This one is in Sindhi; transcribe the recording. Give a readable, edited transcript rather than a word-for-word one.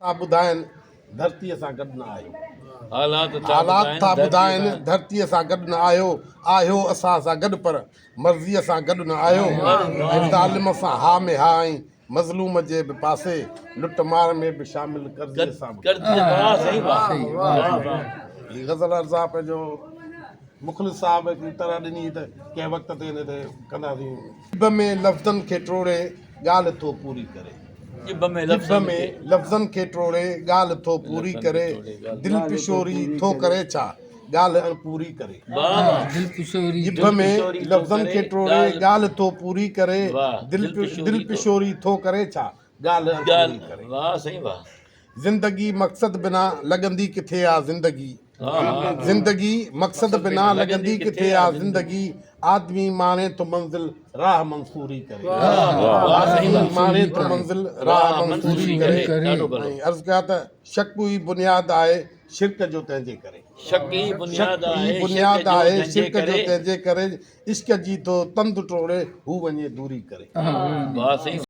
ٿا ٻڌائن ڌرتيء سان گڏ نه آهيو. حالات ٿا حالات ٿا ٻڌائن ٻڌائن ڌرتيء سان گڏ نه آهيو. آهيو اسان سان گڏ پر مرضيء سان گڏ نه آهيو. ۽ ظالم سان ها ۾ ها ۽ مظلوم جي به پاسي لٽ مار ۾ به شامل قرضي سان به. هي غزل عرض آ پنهنجو مخلص صاحب هڪڙي طرح ڏني ته ڪنهن وقت تي ان تي ڪنداسين. ڄڀ ۾ لفظن کي ٽوڙي ڳالهه ٿو پوري ڪري. ڄڀ ۾ لفظن کي ٽوڙي ڳالهه ٿو پوري ڪري. دل پشوري ٿو ڪري ڇا ڳالهه اڻپوري ڪري. ڄڀ ۾ لفظن کي ٽوڙي ڳالهه ٿو پوري ڪري. دل پشوري ٿو ڪري ڇا ڳالهه اڻپوري ڪري. زندگي مقصد بنا لڳندي ڪٿي آ زندگي. زندگي مقصد بنا لڳندي ڪٿي آ زندگي آدمي ماڻي ٿو منزل راهه منصوري ڪري آدمي ماڻي ٿو منزل راهه منصوري ڪري ۽ عرض ڪيا ته شڪ ئي بنياد آهي شرڪ جو تنهن جي ڪري شڪ ئي بنياد آهي شرڪ جو تنهن جي ڪري عشق جي ٿو تند ٽوڙي هو وڃي دوري ڪري.